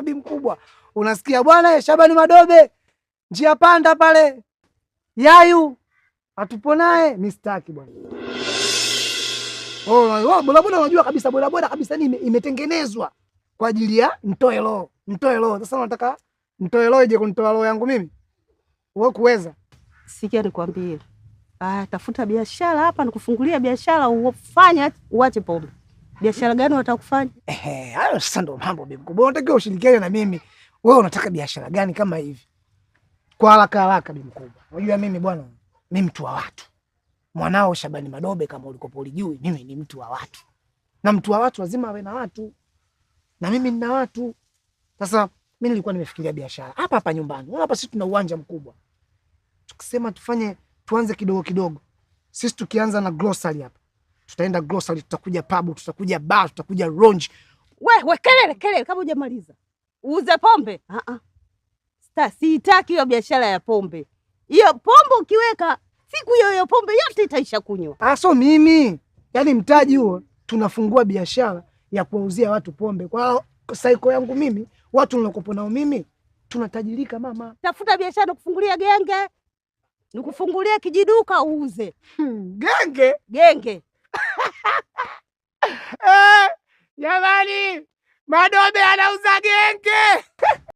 bi mkubwa. Unasikia bwana Shabani Madobe njia panda pale Yayu hatupo naye, mimi sitaki bwana. Oh, bodaboda unajua kabisa bodaboda kabisa ni imetengenezwa kwa ajili ya nitoe roho, nitoe roho. Sasa unataka nitoe roho ije kunitoa roho yangu mimi? Wewe kuweza? Sikia nikwambie. Ah, tafuta biashara hapa nikufungulia biashara ufanye uache pombe. Biashara gani unataka kufanya? Ehe, hayo sasa ndo mambo bi mkubwa. Unatakiwa ushirikiane na mimi. Wewe unataka biashara gani kama hivi? Kwa haraka haraka bi mkubwa. Unajua mimi bwana, mimi mtu wa watu. Mwanao Shabani Madobe kama ulikopo ulijui, mimi ni mtu wa watu. Na mtu wa watu lazima awe na watu. Na mimi nina watu. Sasa mimi nilikuwa nimefikiria biashara hapa hapa nyumbani. Unaona hapa sisi tuna uwanja mkubwa. Tukisema tufanye tuanze kidogo kidogo. Sisi tukianza na grocery hapa. Tutaenda grocery, tutakuja pub, tutakuja bar, tutakuja lounge. We kelele kelele kama hujamaliza. Uuze pombe? Ah ah. Sitaki hiyo biashara ya pombe. Hiyo pombe ukiweka siku hiyo hiyo pombe yote itaisha kunywa. Ah, so mimi yaani mtaji huo tunafungua biashara ya kuwauzia watu pombe. Kwa saiko yangu mimi, watu nilokopo nao mimi tunatajirika mama. Tafuta biashara nikufungulia genge. Nikufungulie kijiduka uuze. Genge? Genge. Jamani, Madobe anauza genge.